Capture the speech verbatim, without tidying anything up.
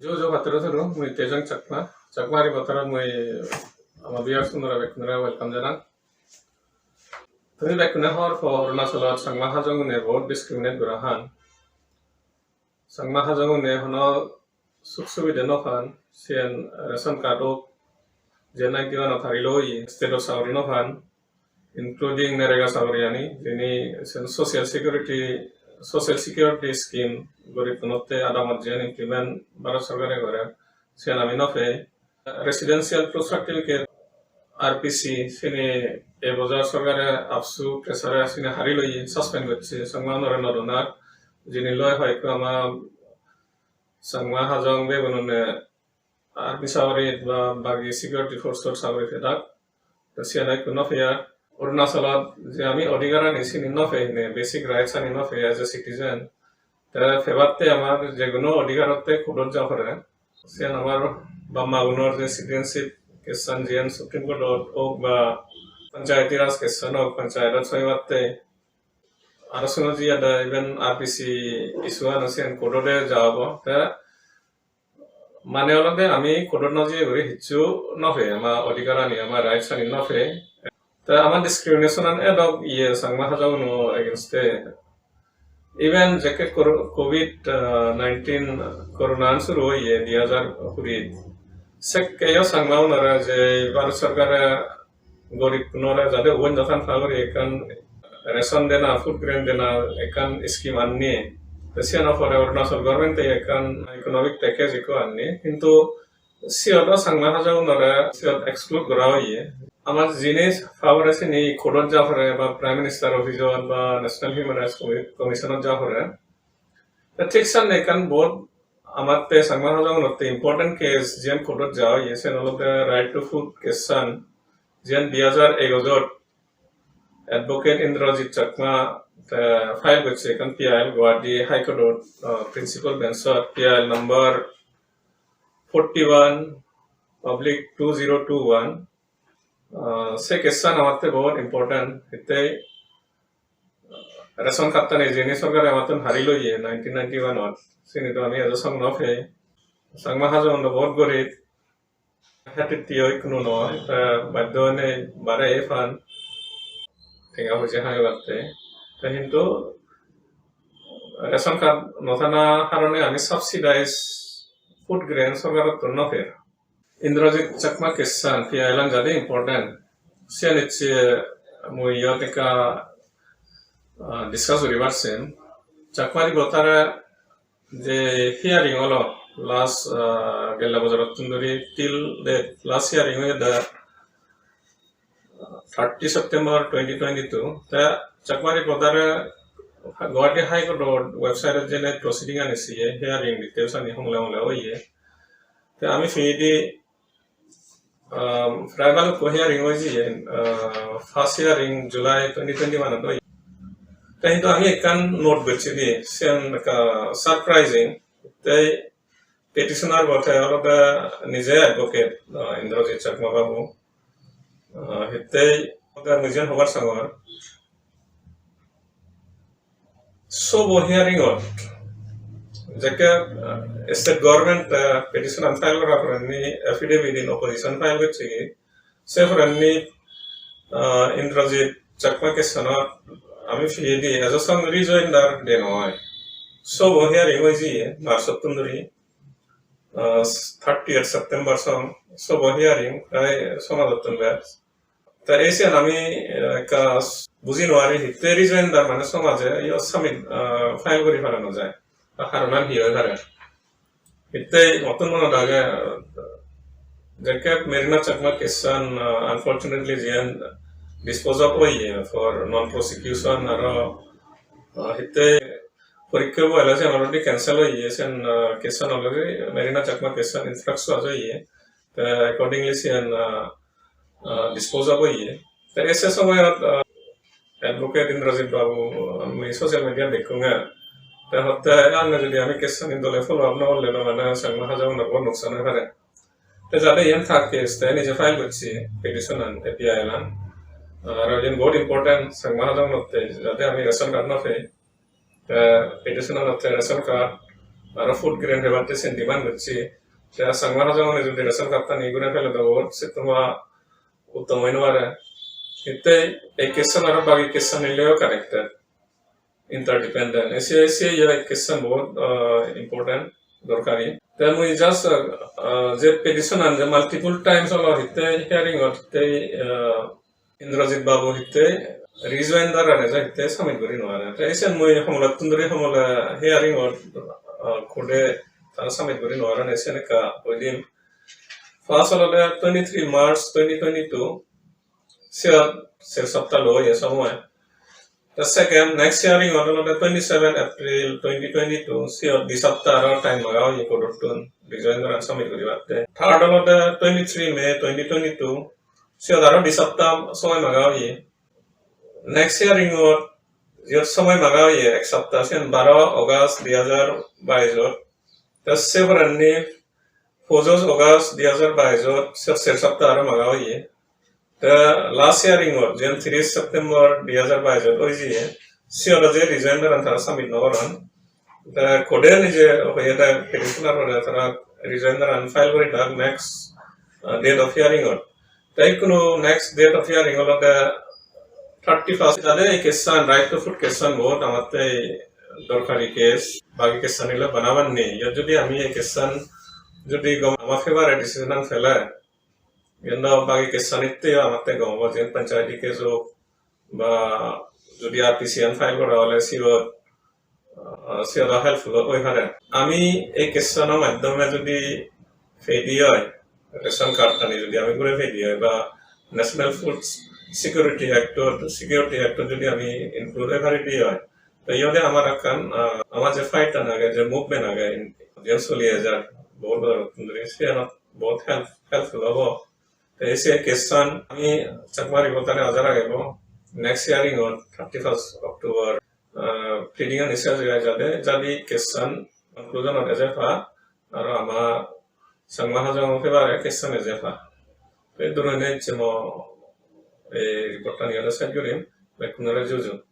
Jo jo patro turu, mui Tejang Chakma, Chakma Reporter-ot mui ama viewers unore bekkunore welcome janang. Tumi bekkune hobor po Arunachalot Changma Hajong une bahut discriminate gora han. Changma Hajong une hono suk subide no pan, siyen ration card ok, je ninety-one ot harilo oye, state o sagori no pan, including NREGA sagoriyani, jini sen social security, social security scheme gorib gunotte adamot jiyen implement Bharat sorkare gore, siyen ami no pei. Residential proof certificate, R P C, sini ei bojor sorkare AAPSU pressure sini hari loye, suspend gocche, Changma unore no donar, jini loi hoyekko ama Changma Hajong bhei bonune army sagori ba bagi security force-ot sagori pedak, te siyan ekku no peyar. Arunachalot je ami odhikar ani sini no pei, ne basic rights ani no pei as a citizen, te pebatte amar je hono odhikarotte court-ot ja pore. Siyan amar bap ma gunor je citizenship case-an jiyan Supreme Court-ot ok ba panchayati raj case-an ok, panchayat-ot soibatte aro suno jiyade even R P C issue-an siyan court-ot ja obo. Te mane olode ami court-ot no jeye guri hissu no pei, ama odhikar ani, ama rights ani no pei. Te ama discrimination an edok iye Changma Hajong uno against e. Even jekke cor-, covid nineteen corona an suru oye di hajar kuri, sekkeyo Changma unore je Bharat sorkare gorib gunore jade ubon jatan pa guri ekkan ration dena, food grain dena ekkan scheme anni. Te siyan pore Arunachal government e ekkan economic package ekko anni. Hintu siyot o Changma Hajong unore siyot exclude gora oye. Amar jini pa pore sini court-ot ja pore ba Prime Minister office-ot ba National Human Rights Commi-, Commission-ot ja pore. Te thik sanne ekkan bahut amatte Changma Hajong unotte important case jiyan court-ot ja oye, siyan olode right to food case-an, jiyan di hajar egojot Advocate Indrajit Chakma te file gocche ekkan P I L Guwahati High Court-ot, uh, principal bench-ot, P I L number forty-one oblique two zero two one. Uh, se case-an amatte bahut important. Hitte ration card-tani jeni sorkare amattun hari loye nineteen ninety-one-ot, sini to ami ejo song no pei. Changma Hajong uno bahut gorib, hetitte o ikkunu noi, te baddo oinei bare ei pan tenga poije hamibatte. Te hintu ration card no thana harone ami subsidize food grain sorkarottun no per. Indrajit Chakma case-an, P I L-an jade important. Siyan ecche mui iyot ekka, ah, discuss guribar sem. Chakma Reporter-e je hearing olo last, ah, gelle bojorottun dhuri till date last hearing oyede thirty September twenty twenty-two. Te Chakma Reporter-e Guwahati High Court-or website-ot jeinei proceeding-ani siye, hearing details-ani hongle hongle oye. Te ami piyedi, um, prai balukko hearing oi jiye, uh, first hearing July twenty twenty-one-ot oye. Te hintu ami ekkan note gocchedi, siyan ekka surprising. Te petitioner bo te olode nije advocate, uh, Indrajit Chakma babu. Uh, hittei olode mui jiyan hobar sangor. Sobo hearing-ot jekke, uh, state government, uh, petition-an file gora porendi affidavit in opposition file gocchegi, se porendi, uh, Indrajit Chakma case-anot ami piyedi ejo song rejoinder de noi. Sobo hearing oi jiye March-ottun dhuri, uh, thirtieth September song, sobo hearing prai somajottun bej. Te ei siyan ami, eh, ekka buji nw pari hitte rejoinder mane somaje iyo submit, ah, file guri para nw jai. Ta haronan hi oi pare? Hitte mottun monot age, jekke Merina Chakma case-an, ah, unfortunately jiyan dispose of oye for non prosecution aro, ah, hitte porikka bo ele siyan already cancel oye, siyan, ah, case-an already Merina Chakma case-an influx oye. Te accordingly siyan, ah, ah, dispose of oye. Te ese somoyot, ah, advocate Indrajit babu, ah, mui social media dekkunge. Te hotte anne jodi ami case-ani dole follow up no gorle no mane Changma Hajong unor bo nuksan oi pare. Te jade iyan thak case, te nije file gocche petition-an, A P I L-an. Aro iyan bahut important Changma Hajong unotte jade ami ration card no pei. Te petition-an olode ration card, aro food grain hebatte sen demand gocche. Te Changma Hajong-une jodi ration card-tani guri pele do vote, se toma uttom oi no pare. Hitte ei case-an aro bagi case-ani loi-o connected, interdependent. Ei se, ei se ye case-an bahut, ah, important, dorkari. Te mui just, ah, ah, je petition-an je multiple times olo hitte hearing-ot hitte, ah, Indrajit Babu hitte rejoinder-an eje hitte submit guri no pare. Te esen mui homolottun duri homole hearing-ot, ah, court-e tara submit guri no paron, esen ekka hoidim. First olode twenty-three March twenty twenty-two, siyot ser sapta lo oye somoy. The second, next hearing olode twenty-seven April twenty twenty-two, siyot di sapta aro time maga oye court-ottun rejoinder-an submit guribatte. Third olode twenty-three May twenty twenty-two, siyot aro di sapta somoy maga oye. Next hearing-ot jiyot somoy maga oye ek sapta, siyen baro August dui hajar bais-ot. Te se porendi pojoj August dui hajar bais-ot, se ser sapta aro maga oye. Te last hearing-ot, jiyen tiris September dui hajar bais-ot oi jiye, siyot je rejoinder-an tara submit no goron. Te court-e nije hoye de petitioner-ore tara rejoinder-an file guri dak next, uh, date of hearing-ot. Te ikkunu next date of hearing olode thirty-first. Jade ei case-an, right to food case-an bahut amatte dorkari case, bagi case-ani loi bana banne. Iyot jodi ami ei case-an jodi gom ama favor-e decision-an pele, iyen do bagi case-anitte amatte gom obo, jen panchayati case ok ba jodi R T C-an file gora ole siyot, ah, siyot helpful oi pare. Ami ei case-ano maddhome jodi pedi oi, ration card-ani jodi ami guri pedi oi ba National Food Security Act-ot, Security Act-ot jodi ami include oi pari di oi, to iyot amar ekkan, ah, amar je fight-an age, je movement age, je soli ejer, bahut bojorottun dhuri, siyanot bahut help, helpful obo. Te se case-an ami Chakma Reporter-e aja ragebo next hearing-ot thirty-first October, ah, pleading-ani sej oi jade, jadi case-an conclusion-ot eje pa, aro ama Changma Hajong favor-e case-an eje pa. Te ei dhorone ecche mo ei report-ani ole sej gurim, bekkunore juju.